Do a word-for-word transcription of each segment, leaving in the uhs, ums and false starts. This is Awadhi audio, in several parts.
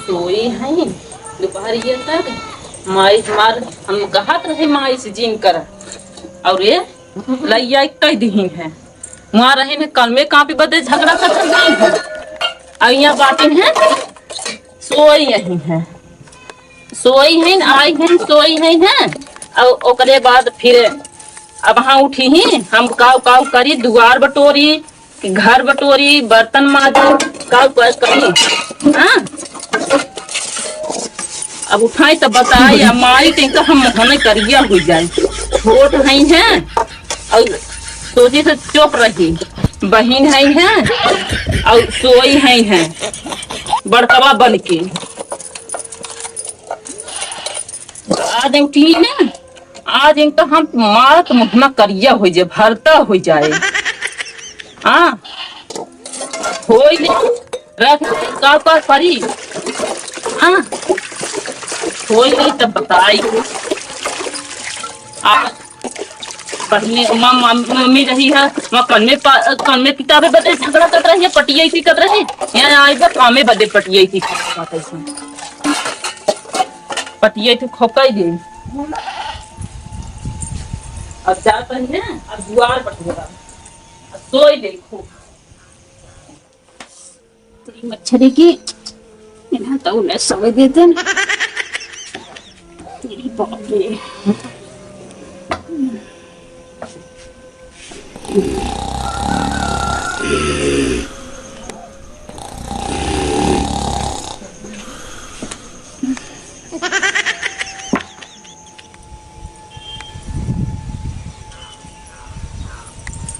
सोई हैं दुपहरिया तक। माई मार, हम कहत रहे माई से जिन कर, और ये लइया कह दिहिन है। वहाँ रहे ने कलमे कापी बदे झगड़ा करत रही है, और यहाँ बाटी है सोई यही है। सोई हैं, आई हैं, सोई हैं, हैं। और ओकरे बाद फिर अब हाँ उठी ही, हम काव काव करी, दुआर बटोरी, घर बटोरी, बर्तन माजी, काव काव करी। हाँ, अब उठाई तो बताई, अब मारी टेंका हम मोहने करिया हो जाए। छोट हैं, हैं, और सोची से चुप रही, बहिन हैं, हैं, और सोई हैं, हैं, बड़कवा बन के। आज उठी ना, आज इनका हम मारत मुहना करिया हो जाए, भरता हो जाए। हाँ, होई ले, रख ले, का का करी। हाँ, होई ले तब बताई। आ, पहले मम-, मम-, मम्मी रही है, वहाँ कलमे पा-, कलमे किताबे बदे झगड़ा करत रही है, पटिया की करत रही। यहाँ आई बा, कामे बदे पटिया की करत रही। पटिया तो खोकाई दे। अब जा पहले, अब दुआर बटोरा। अब सोई ले खूब। तेरी मच्छरी की, इन्हें तो उन्हें सोए देते हैं। तेरी बाप रे।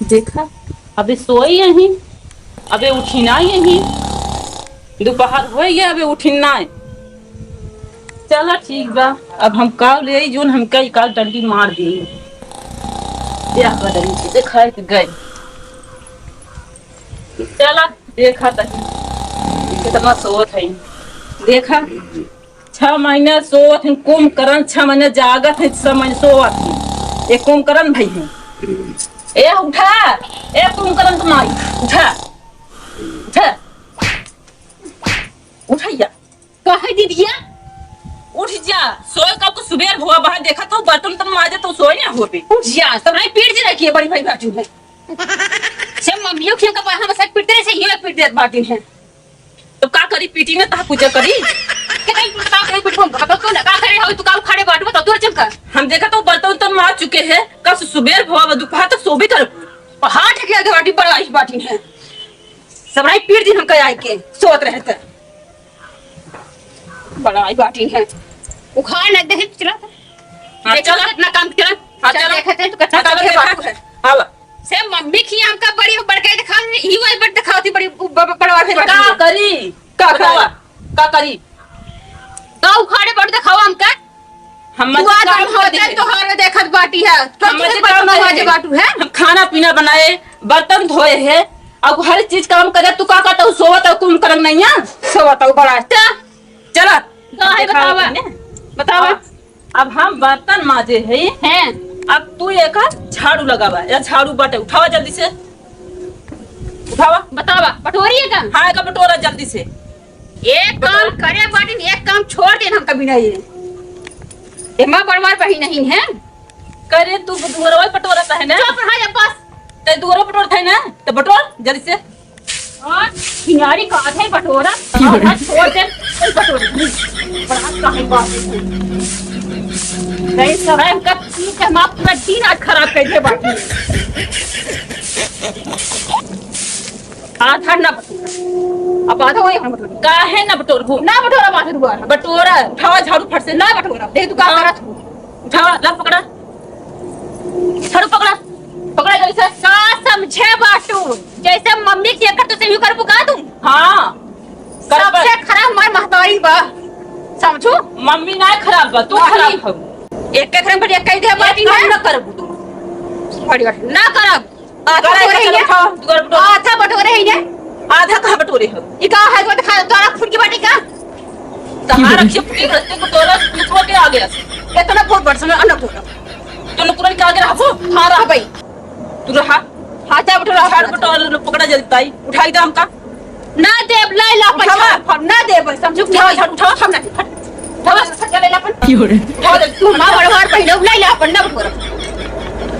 देखा, अबे सोई यहीं, अबे उठिना यहीं, दुपहर होई गया, अबे उठिना है। चला ठीक बा, अब हम काव ले आई, जोन हमका ई काल डंडी मार दी। या बदली से देखा एक गई। चला देखा तनी, कितना सोवत है। देखा, छह महीना सोवत है कुंभकर्ण, छह महीना जागत है, छह महीना सोवत है। ये कुंभकर्ण भाई है। ए उठा, ए कुंभकर्ण तुम्हारी, उठा, उठा, उठैया। काहे दीदिया? उठ जा, सोए का तो सुबेर भवा बाहर देखा तो बर्तन तन माजे तो सोए ना होबे। उठ जा, सब नहीं पीट जी रखी है बड़ी भाई बाजू में। से मम्मियों के का बाहर बस पीटते रहे से ये पीट देत बाटी है। तो का करी पीटी में ता पूजा करी? के नहीं पीटता के पीट को तो ना का करे हो तू का उखाड़े बाटू तो दूर चल कर। हम देखा तो बर्तन तन माज चुके हैं, का सुबेर भवा दोपहर तक सोबे कर। पहाड़ के आगे बाटी बड़ा इस बाटी है। सब नहीं पीट दिन हमका आए के सोत रहते। बड़ा आई बाटी है। उखाड़ ना देखे चला। हाँ, देखो चला। कितना काम चला। हाँ, चला चला। देखते हैं तो कितना हाँ, चला काम देखा। बाटू है। हाँ, बा। से मम्मी की हमका बड़ी बड़काई दिखाओ, ई वाली बड़ दिखाओ थी बड़ी ब-, ब-, बड़वा से का बाटू है। करी? का बतावा, करी? का करी? का उखाड़े बड़ दिखाओ हमका। हम तू मजे आ काम तुम कर होते देखे। तोहार देखत बाटी है। तो हम तू मजे बर्तन काम माजे करे। बाटू है। हम खाना पीना बनाए, बर्तन धोए है, अब हर चीज काम करे। तू का करता हूँ? सोवत है, कुंभकर्ण नहीं है? सोवत है, बड़ा। चल, चला। का है, देखा बतावा। आपने? बतावा। हाँ, अब हम बर्तन माजे है। हैं। अब तू एक झाड़ू लगावा, या झाड़ू बाटे, उठावा जल्दी से। उठावा। बतावा, बटोरी है का? हाँ, एक बटोरा जल्दी से। एक काम करे बाटिन, एक काम छोड़ देन हम कभी नहीं। एमा बड़वार बही नहीं है। करे तू दुअरवा बटोरत है ना? चुप रहा जा बस। ते दुअरवा बटोरत है ना? तो बटोर जल्दी से। और किनारी का है बटोरा, और हाथ छोड़ दे, कोई बटोर नहीं। बड़ा काहे बात है। नहीं सराय का पीछे माँ पूरा दिन आज खराब कर दे बाटी। आधा ना बटोरा। अब आधा वही हम बटोरा। काहे ना बटोरबू? ना बटोरा, आधा दुआर। बटोरा, उठावा झाड़ू फट से। ना बटोरा। देख तू का हाँ। करत हो। उठावा, ला पकड़ा। झाड़ू पकड़ा। पकड़ा जल्दी से। का समझे बाटू? जैसे मम्मी के कर तो यूं करबू का तू? हाँ। करबे। सबसे खराब हमार महतारी बा। समझू? मम्मी ना खराब बा, तू मम्मी। खराब हो। एक एक रंग बढ़िया कह दे बाटी काम ना। ना करबू तू। बढ़िया ना करब। आधा करे बटोरे के है। उठाओ, दुआर बटोर। आधा बटोरे है ये। आधा कहाँ बटोरे हो? ई का है, वो दिखा, तोरा फुटकी बाटी का? तहार अक्षय फुटकी रस्ते को तोरा, तू छोड़ के आ गया। इतना बहुत बड़ समय अलग हो गया। तू नुकुरन के आगे रहो। हाँ, रह भाई। तू रहा। हाँ, जा बटोरा, झाड़ बटोर पकड़ा जल्दी ताई। उठाई दे हमका। ना देब, लाई ला पैसा। उठावा। हम ना देब, समझू कि उठावा, नहीं? उठावा, उठावा, हम ना देब। उठावा, उठावा, ले ला अपन। की हो रे? उठावा, ले, तू हमार बड़वार बहिन हो, लाई ला अपन, ना बटोरा।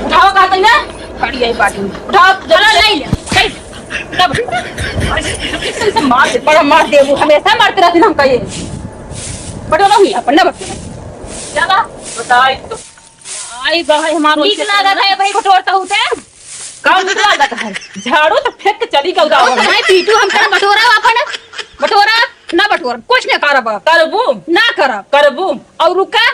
उठावा, कहा तई ना? खड़ी आई बाटी। उठावा, चलो, लाई ले, लाई। ना बटोरा। अरे, तुमसे मार दे, बड़ा मार दे, वो हमेशा मारते रहते हैं हमका ये। बटोरा हुई अपन, ना बटोरा। ज्यादा बताई तो। आई बा, हमार नीक वैसे लागत है भाई, बटोरता हूँ ते। का नीक लागत है? झाड़ू तो फेंक के चली गऊ दावा में। भाई पीटू, हम कर बटोरा अपन, बटोरा, ना बटोरा, कुछ ना करब। करबू? ना करब। करबू? और रुका,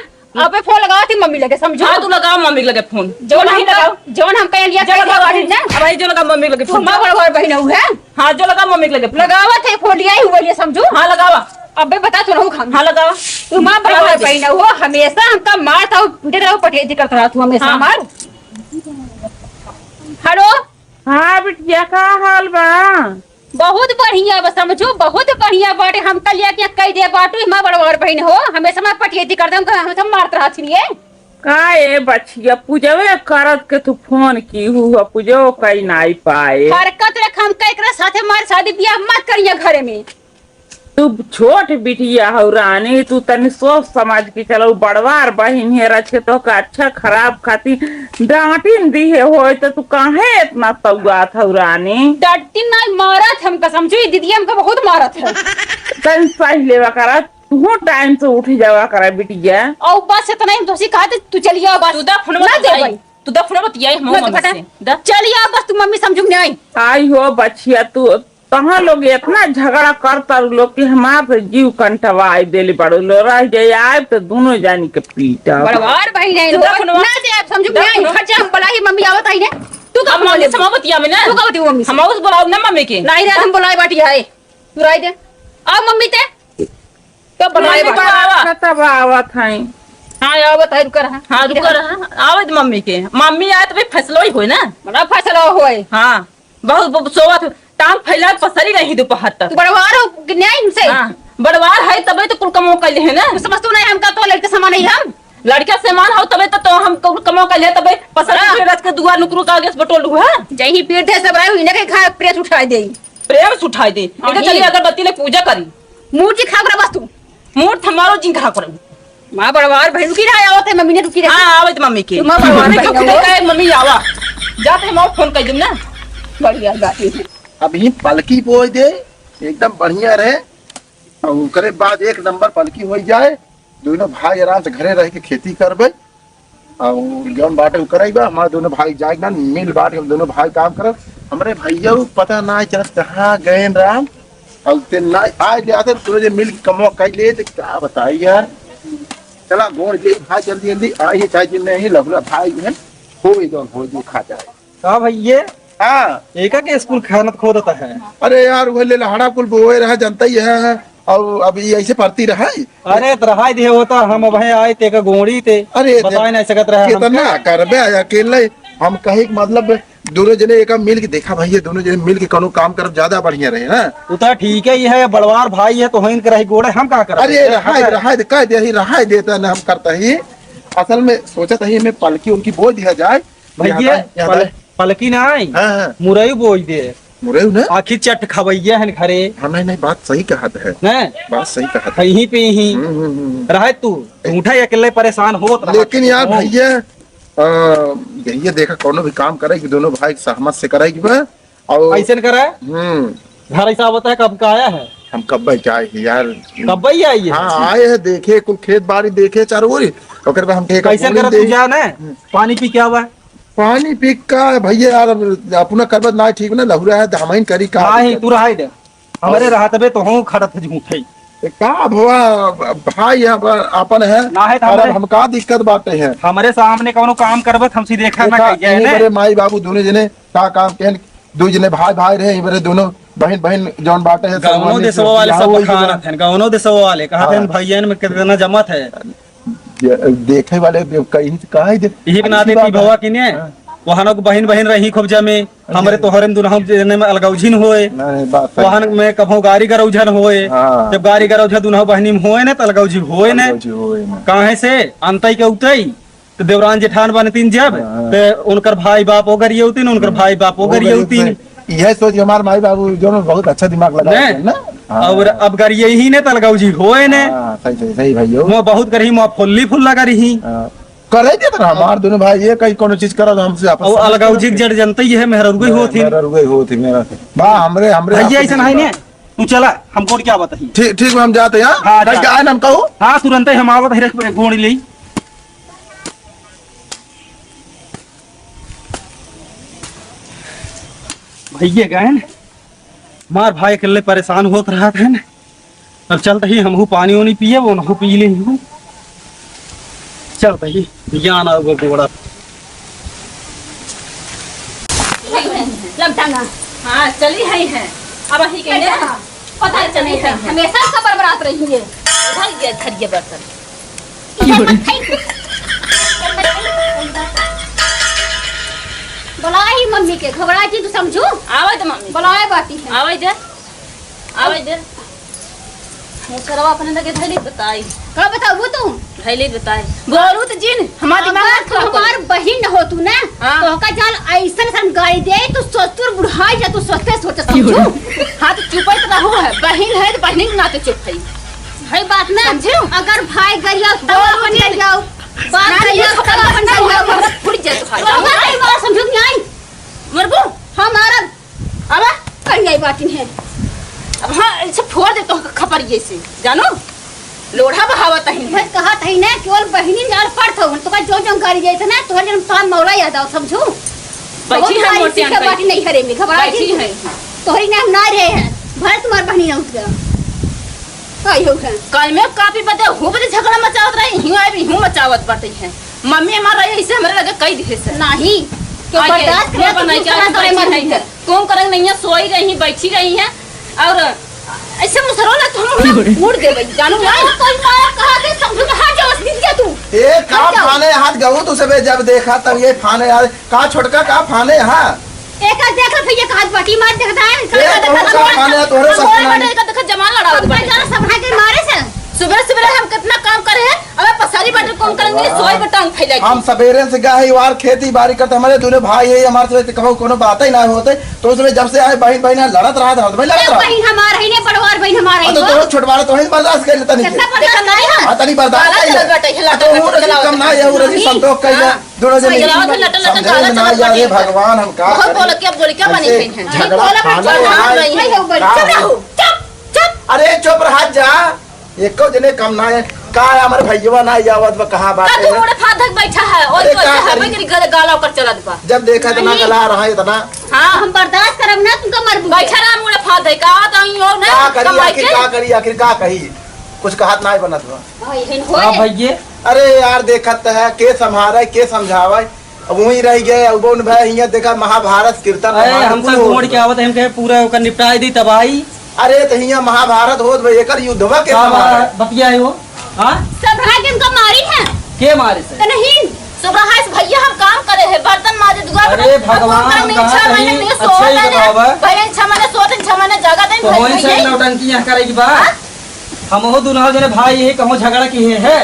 अबे फोन लगावा थी मम्मी लगे, समझो। हाँ, तू लगावा मम्मी लगे फोन। जौन नहीं हमका, लगावा। जौन हमका लिया जो कह दिया लगावा बाड़ी मम्मी, ना। अब आई जो लगा मम्मी लगे तू फोन। माँ बड़ बड़ बहिन हऊ है। हाँ, जो लगा मम्मी लगे फोन। लगावा थे फोन लिया ही हुआ लिया, समझो। हाँ, लगावा। अबे बता तू रहू खान। हाँ, लगावा। तू माँ बड़ बड़ लगावा। बहिन हऊ, हमेशा हमका मार था, उठे रहो, पठेजी करत रहा तू हमेशा हाँ। मार। हेलो। हाँ बिटिया, का हाल बा? बहुत बढ़िया बा, समझू, बहुत बढ़िया बाटे। हमका लिया के कह दे बाटू, माँ बड़ बड़ बहिन हो, हमेशा मार पठेजी कर दे, हमका हमेशा मारत रहत छिनिए। का ए बछिया, पूजवे करत के तू फोन की हु, पूजो कई नाई पाए। हरकत रख, हमका एकरा साथे मार शादी बियाह मत करिया घरे में। तू छोट बिटिया हऊ रानी, तू तनी सोच समझ के चलो। बड़वार बहिन है रच के तोहका अच्छा खराब खातिर डांटिन दिहे होय तो तू काहे इतना तौआत हऊ रानी? डांटिन नाई मारत हमका, समझू, ई दीदी हमका बहुत मारत है। तनी सह लेवा करा, तू टाइम से उठ जावा करा बिटिया। और बस इतना ही हम तोसी कहा थे, तू चलिया बस। तू दा फोन ना दे बतियाई। भाई। तू दा फोन बतियाई हम ना तो मम्मी फटा। से। दा। चलिया बस, तू मम्मी समझू नहीं। आई हो बछिया, तू तहाँ लोग इतना झगड़ा करता लोग कि हमार तो जीव कंटवाई देले बड़ो लो। रह जाए आए तो दोनों जानी के पीटा। बड़वार भाई नहीं तू दा लोग। फोनवा। ना दे आप समझू दा नहीं। फोनवा। खर्चा हम बलाई मम्मी आवत आई ने। तू का हम मम्मी बोले? से मत बतिया में ना। तू का बतिया मम्मी से? हम उस बुलाओ ना मम्मी के। नहीं रे, हम बुलाए बाटी है। तू राय दे। आओ मम्मी ते। तो बनाए मम्मी बा। पावा। ना तब आवत है। हाँ, आवत है, रुका रहा। हाँ, रुका रहा। आवत मम्मी के। मम्मी आए तो भाई फैसलो ही होए ना। बड़ा फैसला होए। हाँ, बहुत, बहुत सोवत हो। टांग फैला पसरी रही दोपहर तक। तू बड़वार हो कि नहीं इनसे? हाँ, बड़वार है तबे तो कुल कमो कैले है ना। तू समझ तू नहीं, हम का तो लड़के समान नहीं हम। लड़का समान हो तबे तो, तो हम कुल कमो कैले तबे पसरी हाँ। फिर रच के दुआर नुकरू का आगे से बटोलू है। जही पीर दे सब रहे, इन्हें के खा प्रेस उठाए दे। प्रेस उठाए दे। हाँ, इधर चली ये। अगरबत्ती ले पूजा करी। मूर्ति खराब रहा बस तू। मूर्ति हमारो जिन खराब करो। माँ बड़वार भाई रुकी रहा, आवत है मम्मी ने रुकी रहा। हाँ, आवत मम्मी के। तू माँ बड़वार मम्मी भाई को ना किधर हो। गए, मम्मी आवा। जाते हम और फोन कर देम ना। बढ़िया बात है। अभी पलकी बोए दे, एकदम बढ़िया रहे। और ओकरे बाद एक नंबर पलकी हो जाए, दोनों भाई आराम से घरे रह के खेती करबे। और जौन बाटे उ करई बा, हमार दोनों भाई जाए ना, मिल बांट के हम दोनों भाई काम करब। हमरे भैया उ पता ना चलत कहाँ गए राम। और ते ना आए ले आते, तू जे मिल के कमवा कई ले, ते का बताई यार। चला गोड़ ले भाई, जल्दी जल्दी आई, चाहे जिन नहीं लहुरा भाई है, हो जौन हो जो खा जाए। का भैये? हाँ। एका के स्कूल खानत खोदत है। अरे यार, वो ले लहड़ा कुल बोए रहा, जनता ही है। और अब ये ऐसे पढ़ती रहा है। अरे, तो रहाई दे होता, हम अब हैं आए ते का गोड़ी ते अरे, बताए नहीं सकत रहे कितना हमके। करबे अकेले। हम कहे कि मतलब दोनों जने एक मिल के देखा भाई, ये दोनों जने मिल के कोनो काम करब ज्यादा बढ़िया रहे ना। उ तो ठीक है, ये है बड़वार भाई है तो होइन के रही गोड़े, हम का करब? अरे, रहाई, रहाई दे, कह दे ही, रहाई देता ना हम करता ही। असल में सोचत ही, मैं पलकी उनकी बोल दिया जाए। भैया, यहाँ पल-, पल-, पलकी ना आई, हाँ, हाँ। मुरई बोई दे। मुरई ना? आखिर चट खवैया हन घरे। हाँ, नहीं, नहीं, बात सही कहत है। हैं? बात सही कहत है। खइही पीही। हम्म, हम्म, हम्म। रहे तू, तू उठा अकेले परेशान होत रहा। लेकिन यार तू। भैया, अ, भैया देखा, कौनो भी काम करे कि दोनों भाई सहमत से करे कि बा, और ऐसन करे? हम्म। घर ऐसा होता है, कब का आया है? हम कब के आए हैं यार? कब ही आई है? हाँ, आए हैं, देखे, कुल खेत बाड़ी देखे चारों ओर, ओकर बाद हम कहे, कैसन "कब करत दे?" तू जा ना, हम्म। पानी पी के आवा। पानी पी का भैया यार, अब अपना करबत ना ठीक ना, लहुरा है, धामाइन करी का नहीं, दिक्कत? तू रहाई दे। हमरे और रहत बे तो हूँ खड़त है झूठे। ए, का भवा, भाई यहाँ पर अपन है। ना है तो और अब हमरे, हम का दिक्कत बाटे है? हमरे सामने कौनो काम करबत, हमसे देखा ना देखा, कहिए इन्हीं ने। बड़े माई बाबू दोनों जने का काम केहन, दो जने भाई भाई रहे, इबरे दोनों बहिन बहिन जौन बाटे है, कौनो देशवा वाले सब बखानत हैं, कौनो देशवा वाले कहत हैं, हाँ। भैयन में कितना जमत है। दे-, देखे वाले दे-, कहीं से कहा ही दे-, यही के नाते ऐसी बात है। भवा की ने, हाँ। वहां लोग बहिन बहिन रही खूब जमे, हमरे तोहरे में दुनहु जने में अलगौझिन होए। नहीं, नहीं, बात सही वहां है। में कभो गारी गरौझन होए। हाँ। जब गारी गरौझा दुनहु बहिनी में होए ना, तो अलगौझी होए ना। अलगौझी होए ना। काहे से? अंतई के उतई। तो देवरान जेठान बनतीन जब, हाँ, हाँ। तो उनकर भाई बाप ओगरियौतीन, उनकर हम्म। भाई बाप ओगरियौतीन। ओगरियौतीन। यह सोच के हमार माई बाबू जो ना बहुत अच्छा दिमाग लगा ने? है ना? हाँ। और अब गरियइहीं ने त अलगऊ जी होए ने। हाँ, सही, सही, सही भाई हो। मोह बहुत करही, मोह फुल्ली फुल्ला करही। हाँ। करे दे तो हमार दोनों भाई ये कहीं कोनो चीज करा तो हमसे आपस और में अलगऊ जी के जड़ जनते ही है, मेहररुए होत ही। मेहररुए होत ही, मेहरा। बा, हमरे, हमरे भैया आपस ऐसा में नहीं बा। ने, तू चला, हमको क्या बताही। ठीक, ठीक, हम जाते हैं, हाँ? हाँ, कहीं जा। का है ना हम कहूँ? हाँ, तुरंत ही हम आवत है, गोड़ ले। भैया गए न, मार भाई अकेले परेशान होत रहत है न। अब चलत ही हमहू पानी उनी पिए, उनहू पी ले। चलत ही ज्ञान आउगा गोड़ा। लमटाना। हाँ, चली है, है। अब अही के ने? पता चली है। हमेशा खबर बरात रही है। उधर ये, धर ये बर्तन। बुलाए ही मम्मी के, घबरा जी तू समझू। आवे तो मम्मी। बुलाए बाटी है। आवे दे, आवे दे। मुसरवा अपने लगे धैली बताई। का बताऊ तू? धैली बताई। बोलू तो जिन, हमार दिमाग अगर मत तू खराब कर। हमार बहिन हो तू ना, हाँ। तो का जाल ऐसन ऐसन गाली दे, तू सोच, तू बुढ़ाई जा, तू सोचते सोचते समझू। हाँ, तो चुप ही तो रहू है, बहिन है तो बहिन के नाते चुप है। है बात ना? समझू? अगर भाई गरिया तब बोलू अपन जिन। गरियाओ, बाप गरिया तब अपन गरियाओ। फूट जाए तो खाई। तो हमारी बात समझू कि नहीं? मरबू? हाँ, मारब। अब कहीं आई बात नहीं है। अब हाँ, इसे फोड़ दे तो खपरिये से, जानो? लोढ़ा बहावत ही। मैं कहत ही ना, केवल बहिनी जान पड़त हो, तो का जो जो गाड़ी जाए थे ना, तोहर जन्म तोहर मौला याद आओ, समझू? बैठी बहुत है गाड़ी मोटे सीखे अंकल। बाटी नहीं हरे में, घबरा बैठी जी है। तोहरी नाम ना रहे हैं, भले तुम्हार बहिनी ना उठ गया। आई हो है। कल में कापी बदे, हूँ बदे झगड़ा मचावत रही, यूं आए भी हूँ मचावत बाटे है। मम्मी हमार रही, इसे हमरे लगे कई दिहे से। नहीं, तो आइए, बर्दाश्त ये कर, बनाई तुम क्या दूसरा करे बैठी मत है। कौन करेंगे नहीं है, सोई रही, बैठी रही है। और ऐसे मुसरो ना तो हम उड़ा उड़ दे भाई, जानू ना। कोई मारा कहा के समझू तो हट जाओ, बस निकल जा तू। ए, का हट जाओ। फाने हाथ गऊ तू सबे जब देखा तब ये फाने हाथ, का छोटका का फाने हा? एक देख भैया का हाथ बाटी मार देखता है, ए, का तोहू देखता का है? फाने, तोहरे हम सब बोल फाने। बटे का देखा जमान लड़ा हम बटे। बेचारा सब भाई के मारे से। सुबह सुबह हम कितना काम करे हैं, अबे पसारी बाटे कौन करेंगे, सोई बटाऊं फैला के। हम सवेरे से गए हैं, वार खेती बाड़ी करते, हमारे दोनों भाई है, हमारे से कहो कोनो बात ही ना होते, तो उसमें जब से आए बहिन बहिन लड़त रहा, हरदम लड़त रहा। बहिन हमार है ने, बड़वार बहिन हमार है। तो दोनों छोटवार तो ही बर्दाश्त कर लेता नहीं। कितना बर्दाश्त करे हम? हाँ, तनी बर्दास्त कर ले। बात चलत बाटे, हिला तो हूँ रजी कम ना है, हूँ रजी संतोष कइले। हाँ। दोनों जने समझे में ना आया, हे भगवान, हम का करी? बहुत बोल के, बोल के बनी गई हैं। झगड़ा खाना है, नहीं, नहीं, नहीं, चुप रहो, चुप, चुप। अरे चुप रहा जा, एको जने कम ना है। का है, हमार भैया ना आवत बा, कहाँ बात का तू है? मुड़े फांद धक बैठा है, और अरे का करी? गाला ओकर चलत बा। जब देखा इतना नहीं। गला रहा इतना। हाँ, हम बर्दाश्त करब ना, तुमका मरबू। बैठा रहा मुड़े फांद धक, का तो यूं हो ना, का करी, कमाई आखिर के। का करी, आखिर का कही? कुछ कहत ना बनत बा। हाँ, भैया। अरे यार, देखत है, के संभारे, के समझावे, अब वहीं रह गए, अब उन भाई हियां देखा महाभारत कीर्तन अरे, रामायण हमसे कुल होत बा। के आवत है, हम कहे पूरा ओकर निपटाए दी तबाही। अरे, तो हियां महाभारत होत भाई, एकर युद्धवा के का संभारे? बा-, बतिया है वो? हाँ? सब भाई के हमका मारी है। के मारे से? तो नहीं। सुबह से भैया हम काम करे हैं, बर्तन माजे, दुआ अरे भगवान, हम कहा कहीं अच्छा ही बतावा। भैया छह महीने सोते, छह महीने जगत है, तो वहीं से नौटंकी यहाँ करेगी बा। हाँ? हमहू दुनहु जने भाई यही कहूँ झगड़ा किहे है।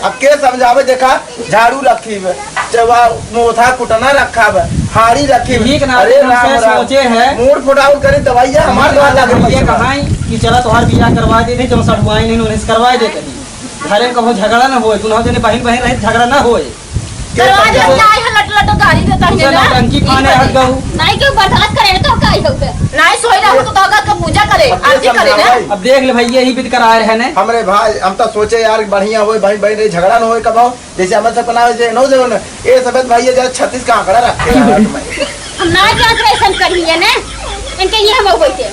अब के समझावे, देखा, झाड़ू रखी बा, चवा, मोथा कुटना रखा बा, हाड़ी रखी बा। ठीक ना, अरे राम राम। सोचे है। मूड फुटाउल करे दवाइया हमार घर लागे ये पैसा। कहाँ कि चला तोहार बियाह करवा दे थे, जब सढ़ुआई नहीं, उन्हें से करवा दे कहीं। घरे में कहूँ झगड़ा ना होए, दुनहु जने बहिन बहिन रहे, झगड़ा ना होए। दरवाजे में आए हैं, लट लट गारी देता है उसे ना। नौटंकी खाने हट गऊ। नहीं, क्यों बर्दाश्त करे ना, तो का ही होता है? नहीं, सोई रहो तो काका का पूजा करे, अब आरती करे ना। अब देख ले भाई, यही बिद करा रहे हैं। हमरे भाई, हम तो सोचे यार, बढ़िया होए, भाई, बहन रही, झगड़ा ना होए कबाओ। जैसे हमरे से पना वैसे ना हो जाए ना। ये सब भाई, ये जरा छत्तीस का आंकड़ा रखे हैं हाथ में। हम ना जात रहे, ऐसा करिए ना। इनके ये हम बैठे।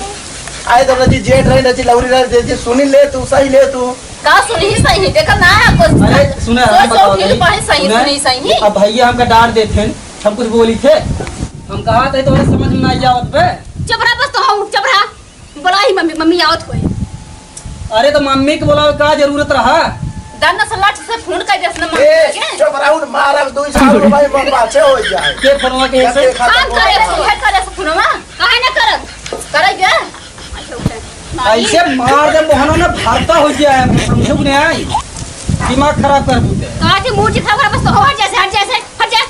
आए तो रजी जेठ रहे, रजी लौरी रहे, रजी सुनी ले तू, सही ले तू। का सुनही सही, देखा ना है कुछ। अरे, सुना, सोच, हम सोच बताओ के नहीं। पाए सही, सुना, सुनही सही। अब भैया हमका डांट देते हैं, हम कुछ बोली थे? हम कहा थे, तोहरे समझ में ना आवत बे। चुप रहा बस, तो हम चुप रहा। बोला ही मम्मी, मम्मी आवत होए। अरे, तो मम्मी के बोलावे का जरूरत रहा? दंड से लाठ से फूंड कर दे, इसने मम्मी ए, के। चुप रहा, उन मारब दो साल भाई, मन बाचे हो जाए। के फोनवा के जब से? देखा हम तो करे, फोन। तू है करे से फोनवा? काहे ना करब? करे के? ऐसे मार दे मोहना ना, भरता हो गया है, समझो कि नहीं? दिमाग खराब कर देते हैं। कहा कि मूड खराब है, बस तो हट जैसे, हट जैसे, हट जा।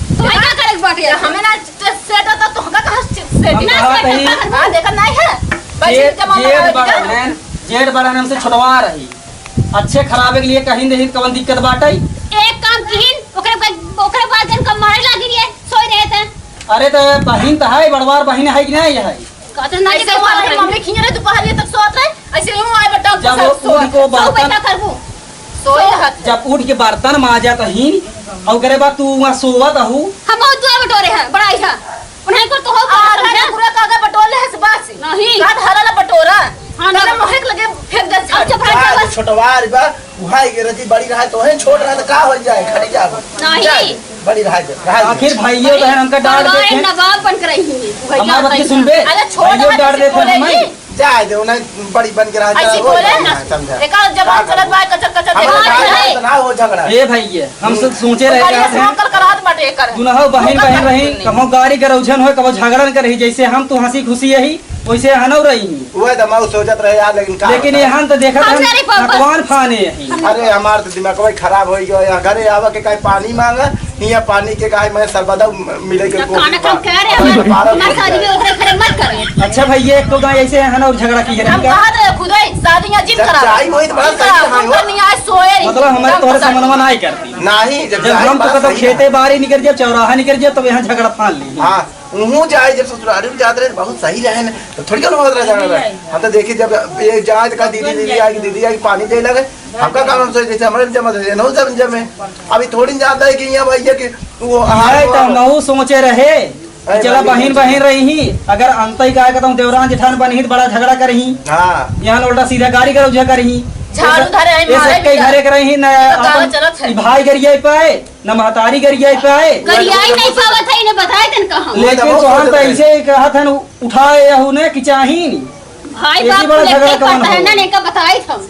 तो भाई का करे के बात है? हमें ना सेट होता तो हमका कहाँ से हम कहत हई, हाँ, देखत नाहीं है। बस जेठ, इनका मामा जेठ आवे बड़न हैं, जेठ बड़न हमसे छोटवा रही। अच्छे खराबे के लिए कहीं देही, कवन दिक्कत बाटे? एक काम किहिन, ओकरे बाद, ओकरे बाद जन कम मारे लागी रे, सोई रहे थे। अरे तो बहिन तो है, बड़वार बहिन है कि नहीं है? कहते ना कि ऐसे हमारी मम्मी खिंजरे दोपहरिया तक सोत रहे, ऐसे यूं आए बटन जब वो उठ को बर्तन, सोए रहत। जब उठ के बर्तन माजत ही, और ओकरे बाद तू वहाँ सोवत हूँ। हम बहुत दुआ बटोरे हैं, बड़ा ऐसा। उन्हें को तो हो आ, पूरा कागज बटोर ले है से बात से। नहीं। का धरल बटोरा? हाँ, ना। मोहे के लगे फेंक दे अब झाड़ू। जब आज छोटवार बा, उहाई के रजी बड़ी रहा तो है, छोट रहा तो का हो जाए, खड़ी जाओ। नहीं। जाए, बड़ी रहा दे, रहा दे। आखिर भाइयों बहन हमका डांट देते हैं। नवाब बन के रही है। हमार बात के सुनबे? अरे छोट भाइयों डांट देते हैं हमें। जाए दे, उन्हें बड़ी बन के रहा ऐसे जाए, बोले? समझा। एका जबान चलत बा, कचर कचर अब देखा लड़ाई है। ना हो झगड़ा। ए भाई, ये हम सब सोचे रहे ओकरे कहत से हैं। नौकर करात बाटे एकर। दुनहो बहन नौकर बहन रही, करत कबो गाड़ी के रौझन होए, कबो झगड़न करही, जैसे हम तो हंसी खुशी यही, वैसे हनौ रही। वह तो मऊ सोचत रहे यार, लेकिन का लेकिन बताएं? ये हम तो देखत हम हैं, सारे पापा। नटवान फाने यही। अरे हमार तो दिमाग भाई खराब हो गया, यहाँ घरे आवा के काहे पानी मांगा, हियाँ पानी के काहे मैं सर्वदा मिले के तो कोशिश खाना कम बा। कह रहे हमारे हैं, बारह हमारे बज शादी जाए। में ओकरे घरे मत करें। अच्छा भैया, एक तो गाय ऐसे है ना, और झगड़ा की है हम ना? कहा तो खुद ही शादी या जिन जब करा। चाय वही तो बड़ा सही है, हम हो। तो नहीं आए, सोए रही। मतलब हमारे तोहरे समनवा ना ही करती। नहीं, जब जब चाय हम तो बात कतौ सही है। खेते बारी निकल जाए, चौराहा निकल जाए, तब यहाँ झगड़ा फान ली। हाँ, उहूँ जाए, जब ससुरारी में जात रहे, बहुत सही रहे न, तो थोड़ी कौनो होत रहे झगड़ा रहे। हम तो देखी जब ये जाए तो का दीदी, दीदी आएगी, दीदी आएगी, पानी दे लगे, हमका काम हम सोचे जैसे हमारे जमा, जैसे नौ जब जमे। अभी थोड़ी न जानता है कि यहाँ भैया कि वो हाय तो हमहू सोचे रहे कि अरे चला भाई, बहिन बहिन रही ही, अगर अंतई का कहता हूँ देवरान जेठान बनी ही तो बड़ा झगड़ा करही। हाँ। यहाँ उल्टा सीधा गाड़ी गलौजा करही। झाड़ू धरे है, ये मारे सब कई भी घरे के रही ना, ये तो अपन गाँव चलत है। ई भाई गरिया पाए, ना महतारी गरिया पाए। गरिया ही नहीं पावत है, इन्हें बताए तन कहाँ। लेकिन वो तो तोहन तो सोचत रहे। ऐसे ही कहत हन, उठाए यहू ने कि चाही। भाई एक ही बाप बड़ा को झगड़ा लेके कौन पड़ता है हो? ना, लेके बताई हम।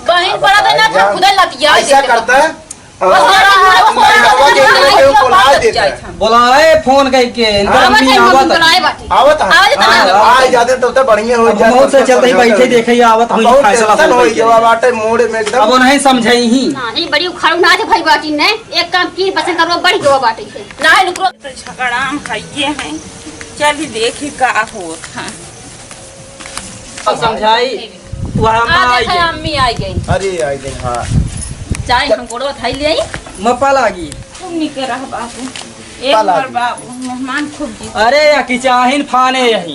बहिन पड़ा तो ना था, खुदा लतिया ऐसा देते करता है। बस हाँ, हाँ, हाँ, हाँ, हाँ, हाँ, बोलाए देते हैं। बोलाए फोन करके, इनका हाँ, मम्मी आवत है। आवत है। आवत है। हाँ, आ जाते तो, तो बढ़िया हो अब जाता, बहुत से तो चलते ही समझौता बैठे हो जाता। देखे, आवत अब हुई बहुत फैसला tension हो हो गया। गया बाटे मूड में एकदम। अब उन्हें समझाई ही। हाँ, ये बड़ी उखाड़ू ना थे भाई बाटी ने, एक काम की पसंद करो, बड़ी गवा बाटी है। ना, रुक, रुक। तो झगड़ा हम खाइए हैं, चल ही देखी का होत है। अब समझाई, वह अम्मा आ आई देखा, गई। अम्मी आई गई। अरे, आई गई, हाँ। चाय हम गोड़वा थाई ले आई। मप्पा लागी। खूब निके रह बाबू। एक पा लागी। बार बाबू, मेहमान खूब जी। अरे, या कि चाहिन फाने यही।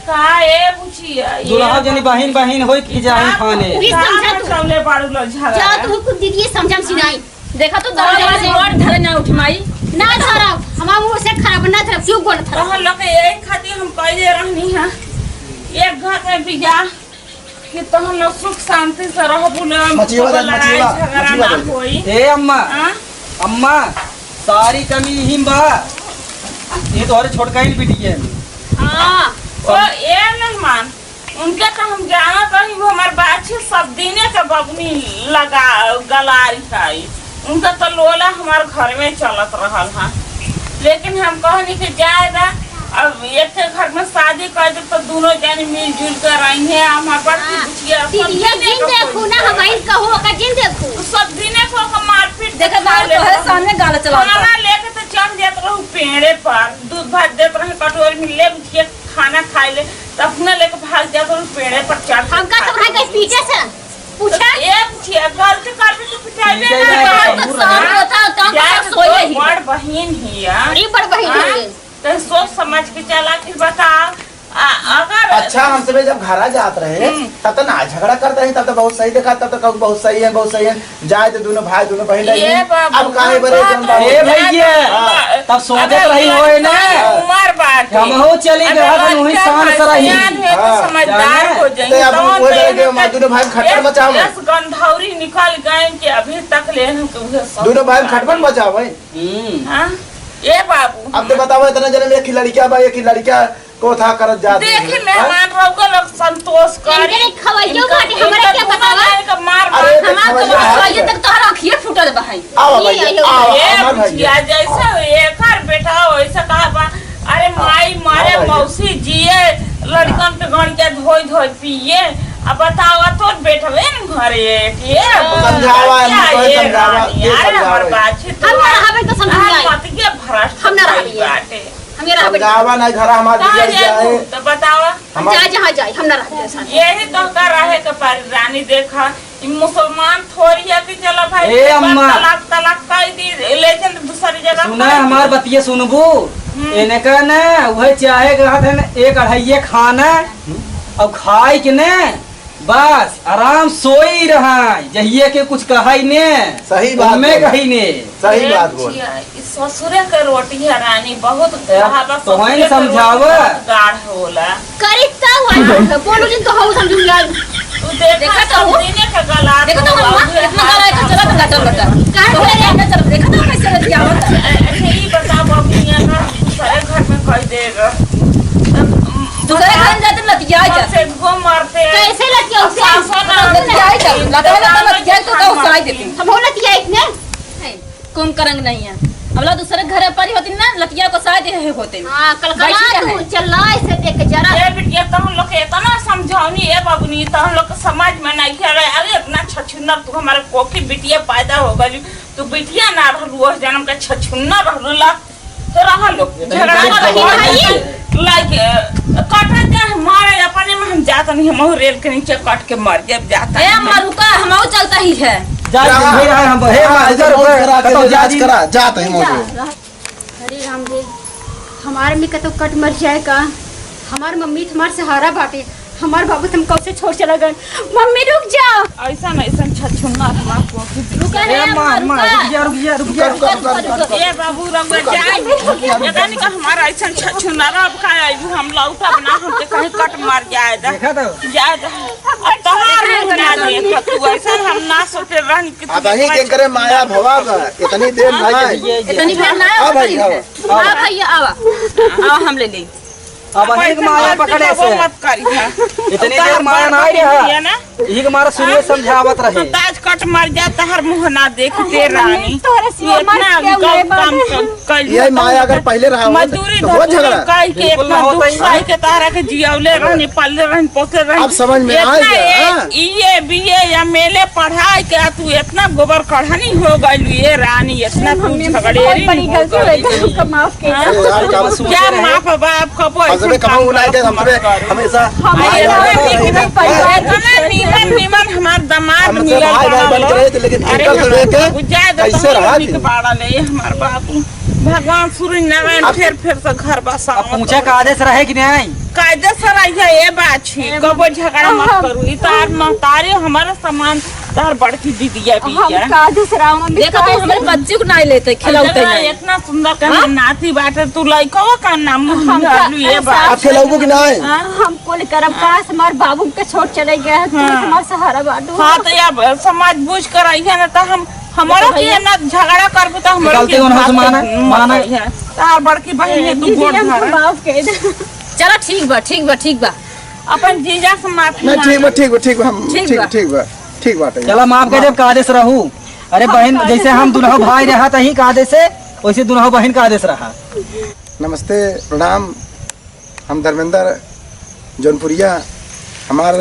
का ए बुचिया, ए दुल्हा जनी बाबू। बहिन, बहिन होई कि चाहिन का फाने। तू ही का समझा तू। मचौले बाड़ू लो झगड़ा। जा तू कुछ दीदी समझम सिनाई। देखा तो तोहरा तोहरा से से गोड़ धरे ना उठ माई। ना धरब, हमार मुंह से खराब ना धरब, क्यों गोड़ धरब? तोहर लोग के यही खातिर हम पहले रहनी है एक घर में बिया कि तोहन लोग सुख शांति से रहबू लोग, मचिया बजा, लड़ाई मचिया, झगड़ा मचिया ना बजा। होई। ए अम्मा, हाँ? अम्मा, सारी कमी यही में बा। ये तोहरे छोटका ही बिटिया है। हाँ, ओ ए मेहमान, उनके तो हम जानत रही, वो हमार बाछी सब दिने के बबुनी लगा गलारी खाई। उनका तो लोला हमार घर में चलत रहल हा, लेकिन हम कहनी कि जाए दा, अब एक के घर में शादी कर दे तो दोनों जन मिलजुल कर रही है। हमार बड़की हाँ, बुचिया सब दीदिया दिने जिन के देखू ना, हम आइन कहू ओका जिन देखू। तो सब दिने को ओका मारपीट देखे खा बाबू ले तोहरे रहू। सामने गाला चलावत खाना बा। लेके तो चढ़ जात रहू पेड़े पर, दूध भात देत रहे कटोरी में, ले उठ के खाना खाए ले, तो अपना लेके भाग जात रहू पेड़े पर चढ़ के हमका खा सब है ले। कहीं पीछे से पूछा? ए बुचिया, गलती करबे तो पिटाइबे पीछे ना से करब। तो सब होता, तो हम जाए सब तो सोए रही। बड़ बहिन हिया। बड़ी बड़ बहिन हाँ? हिया। तो सोच समझ के चला, फिर बताओ। आ, अगर अच्छा, हम सबे जब घरा जात रहे, हम्म। तब तो ना झगड़ा करत रही, तब तो बहुत सही देखा, तब तो कहू बहुत सही है, बहुत सही है। जाए तो दोनों भाई, दोनों बहिन रही। ये बाबू, अब काहे बरे बात जौन बाबू? ए भैया, हाँ। तब सोचत अगर रही होए ना। लड़का उमर बाटे, हमहू चली अगर गए, हम वही लड़का शान से रही। सयान है तो हाँ। समझदार जाने? हो जाई। तो अब तौन वो तो बरे के इनका मार दोनों भाई में खटखट एस, मचावे। एस गंधौरी निकल गए कि अभी तक ले हम तो उहे सब दोनों भाई में खटखट मचावे। हम्म। हाँ? ए बाबू। अब तो बताओ, इतना जन्म एक ही लड़का बा, एक ही लड़का को था करत जात देखी है। मेहमान रहुआ लोग संतोष करी। इनके खवैयो इनका, बाटे, हमरा इनका क्या दोनों बतावा? जने का मार अरे, मार। तो हमार खवैया तो है। खवैया तक तोहर आँखिए फूटल बा है। आओ ये भैया, आइयो। आओ, ये हमार भैया। बुचिया जैसे एकर बेटा वैसे कहा बा, अरे माई मारे आओ भैया। मौसी जिए, लड़कन के गण के धोई धोई पिए। अब बतावा तोर बेटवे न घरे के। समझावा, क्या इनको ये समझावा, रानी? ये अरे हमार समझावा। बात है, हम ना रहबे तो समझ में आई। मत के भ्रष्ट हम ना भइल रहबे। बाटे। हम ये रहा समझावा नहीं, घर हमार कहाँ बिगड़ जाए। तो बतावा। हम जा, जहाँ जाए, हम ना रहते हैं साथ। यही तो का रहे के परी रानी, देखा, ई मुसलमान थोड़ी है कि चलो भाई, ए एक बार अम्मा। तलाक, तलाक कह दी, ले चल दूसरी जगह सुना, कर दी। हमार बतिया सुनबू। हम्म। इनका ना, वह चाहे कहत है ना, एक अढ़ाइये खाना, और खाए के ना, बस आराम सोई रहा, जहिए के कुछ कहाई ने, सही बात उनमें बोला। कही ने। सही ए बात बोल। जिया, ई ससुरे के रोटी है रानी, बहुत ए, कहावत, तोहन ससुरे के रोटी समझावा। बहुत गाढ़ होला। करी त हुआ, बोलो जिन तो हो समझू यार। तू देखा देखा तो तो हो। दिने के गला देखा तो तो हुआ, हुआ, इतना हाथ गला है तो चला तो गटर गटर। काहे तो बोले रे? अंदर चलो, देखा तो कैसे लतियावत है। अच्छा, ई बताओ, अभी यहाँ दूसरे घर में कह देगा। दूसरे घर में जाते लतिया जा। से वो मरते। कैसे लतिया उसे? सासों ना लतिया जा, लतिया लतिया तो का उसाई देती। हम हो लतिया इतने। है, कुंभकर्ण नहीं है। अब ला दूसरे घर परी होती ना, लतिया को साथ दे होते। हाँ, कल कला बैठी तू रहे। चला ऐसे देख के जरा। ए बिटिया, तहन लोग के इतना समझौनी, ए बाबूनी, तहन लोग के समझ में नहीं खेल रहे। अरे इतना छछुन्नर तू हमारे कोखी बिटिया पैदा हो गई, तू बिटिया ना रहलू, ओह जन्म के छछुन्नर रहलू ला। तो रहा लोग, इतनी झगड़ा बड़ी कर खबर रही है। लाइक, कटा के मारे अपने में हम जात नहीं, हम रेल के नीचे कट के मर जाब, जात ए, नहीं। अम्मा रुका, हम और चलता ही है। जा, जा। हम भी रहे, हम, हे, जा, माँ, इधर बहुत रुको, करा के बताओ, जा इलाज जी। करा, जात है मौजूद। अरे राम रे, हमार मम्मी का तो कट मर जाए का, हमार मम्मी तो हमार सहारा बाटे, हमार बाबू तुम कब से छोड़ चला गए। मम्मी रुक जा। ऐसा ना, ऐसा छछुन्ना हमार कोखी रुका रे, ए, अम्मा, अम्मा, अम्मा, रुका। रुक जा, रुक जा, रुक जा। रुका, रुका, रुका, रुका, रुका। ए बाबू, रउआ जाए। पता नहीं का हमारा ऐसा छछुन्ना रब का आइबू, हम लौटब ना, हमके कहीं कट मार जाए दा। देखा तो? जाए दा। अब तोहार मुंह ना देखत, तू ऐसा हम ना सोचे रहन कि तू अबही के करे माया भवा बा, इतनी देर ना है। इतनी देर ना है, हाँ भाई, हाँ। हाँ भैया, आवा। आवा, हम ले ले। अब अबही के माया पकड़े से। मत करी, हाँ। इतनी देर माया ना आई रहा। ये ना? यही के मारा शुरू समझावत रहे। हम ताज कट मर जा, तहर मुंह ना देखते रानी। तोहरे सिवा मर इतना के अभी उड़े काम, बाबू। काम, काम कर लिया। ये माया अगर पहले रहा होत, मजदूरी तो हो धमदूरी झगड़ा। कई के बिल्कुल इतना ना दुख होता ही। सही के तहरा के जियौले रहनी, पालले रहनी, पोसले रहनी। अब समझ में आ इतना गया, ए-, हाँ? ई ए, बी ए या एम एल ए पढ़ाई के आ तू इतना गोबर कढ़नी हो गइलू, ये रानी, इतना तू मम्मी, हमसे झगड़ेरी बहुत बड़ी हो गलती हो गई, गइलू। हमको माफ कीजिए। हाँ? अरे यार, क्या कसूर क्या है? माफ बा, आप कबो हम ऐसा सबे कबो काम उनाई करब दे, हम सबे मत करो। हमेशा हम भाई ऐसा बन के रहे, इतना नीमन, नीमन हमार दामाद हम सब मिलल भाई, भाई बा बन के रहे थे, लेकिन अरे इनकर से हमार देख के बाबू, जाए दे, कैसे तोहरे रहा निक थी? बाड़ा ले, ये हमार बाबू। भगवान सूर्य नारायण अब फेर, फेर से घर बसावत अब पूछा हो। कायदे से रहे कि नहीं? कायदे से रही है, ये बात छी, कबो झगड़ा मत करू। ई तार महतारी हमारे समान, तार बड़की दीदिया भी हम है। कायदे से रहा, मम्मी, देखो तो कायदे हमारे से। बच्चे को नहीं लेते, खिलाते इतना, नहीं। इतना सुंदर का हाँ? नाती बाटे, तू लइकवा का नाम हम निहारलू, ये बात। आप खिलाओगे कि नहीं? हाँ? हम कुल करब, काश हमार बाबू के छोड़ चले गए हैं, तू हाँ। हमार सहारा बाटू। हाँ, तो अब समझ बूझ कर आई है ना, तो हम, हमारा देखो के भैया। ना झगड़ा करबू, तो हमारा निकलते के उन्हों से बात माना, मत माना। करिए। तार बड़की बहन है, तू दीदी, गोड़ हमको धर। माफ कर दे। चलो, ठीक बा, ठीक बा, ठीक बा। अपन जीजा से माफी नहीं, ठीक बा, मांगे। ठीक बा, ठीक बा, हम, ठीक ठीक, बा। ठीक बा, ठीक बाटे। चला, माफ कर देब, कायदे से रहू। अरे हम बहन, कायदे जैसे से हम रहू। दुल्हो भाई रहा तही कायदे से, वैसे दुल्हो बहन कायदे से रहा। नमस्ते, प्रणाम। हम धर्मेंद्र जौनपुरिया, हमार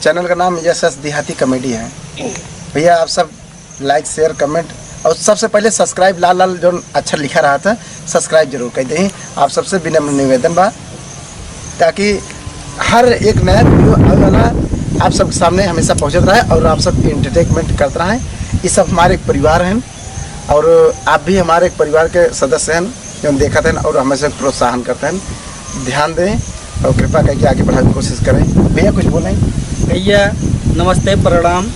चैनल का नाम यस यस देहाती कॉमेडी है। भैया, आप सब लाइक, शेयर, कमेंट और सबसे पहले सब्सक्राइब, लाल लाल जौन अक्षर लिखा रहा था, सब्सक्राइब जरूर कर दें। आप सबसे विनम्र निवेदन बा, ताकि हर एक नया वीडियो आवे वाला आप सबके सामने हमेशा पहुँचत रहे और आप सब एंटरटेनमेंट करत रहे। ये सब हमारे एक परिवार हैं और आप भी हमारे एक परिवार के सदस्य हैं, जौन देखत हैं और हमेशा प्रोत्साहन करते हैं। ध्यान दें और कृपा करके आगे बढ़ावे की कोशिश करें। भैया, कुछ बोलें? भैया, नमस्ते, प्रणाम।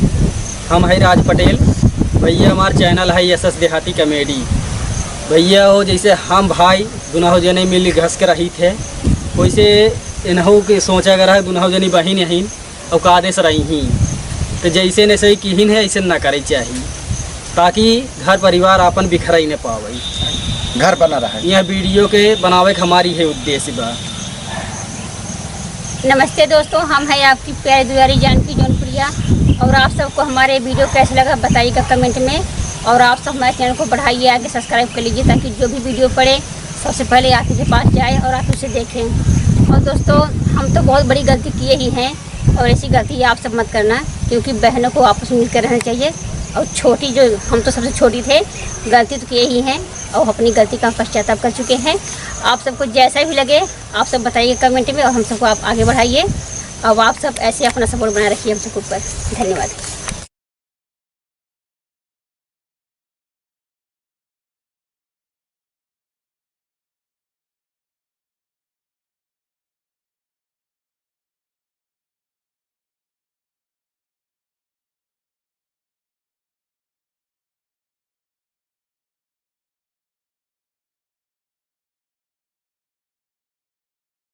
हम है राज पटेल। भैया, हमार चैनल है यस यस देहाती कॉमेडी। भैया हो, जैसे हम भाई दुनहु जने मिल घस के रही थे, वैसे इनहु के सोचा कर है, दुनहु जनी बहिन यहीन और कायदे से रही ही। तो जैसे ने सही किहिन है, ऐसे ना करे चाहिए, ताकि घर परिवार आपन बिखरई न पावे। घर बना रहे। यह वीडियो के बनावे के हमारी है उद्देश्य बा। नमस्ते दोस्तों, हम हैं आपकी प्यारी दुलारी जानकी जौनपुरिया और आप सबको हमारे वीडियो कैसे लगा बताइएगा कमेंट में। और आप सब हमारे चैनल को बढ़ाइए, आगे सब्सक्राइब कर लीजिए, ताकि जो भी वीडियो पड़े सबसे पहले आप ही के पास जाए और आप उसे देखें। और दोस्तों, हम तो बहुत बड़ी गलती किए ही हैं और ऐसी गलती आप सब मत करना, क्योंकि बहनों को आपस में मिलकर रहना चाहिए। और छोटी जो, हम तो सबसे छोटी थे, गलती तो किए ही हैं। और अपनी गलती का पश्चाताप कर चुके हैं। आप सबको जैसा भी लगे, आप सब बताइए कमेंट में, और हम सबको आप आगे बढ़ाइए। अब आप सब ऐसे अपना सपोर्ट बनाए रखिए हम सबके ऊपर। धन्यवाद।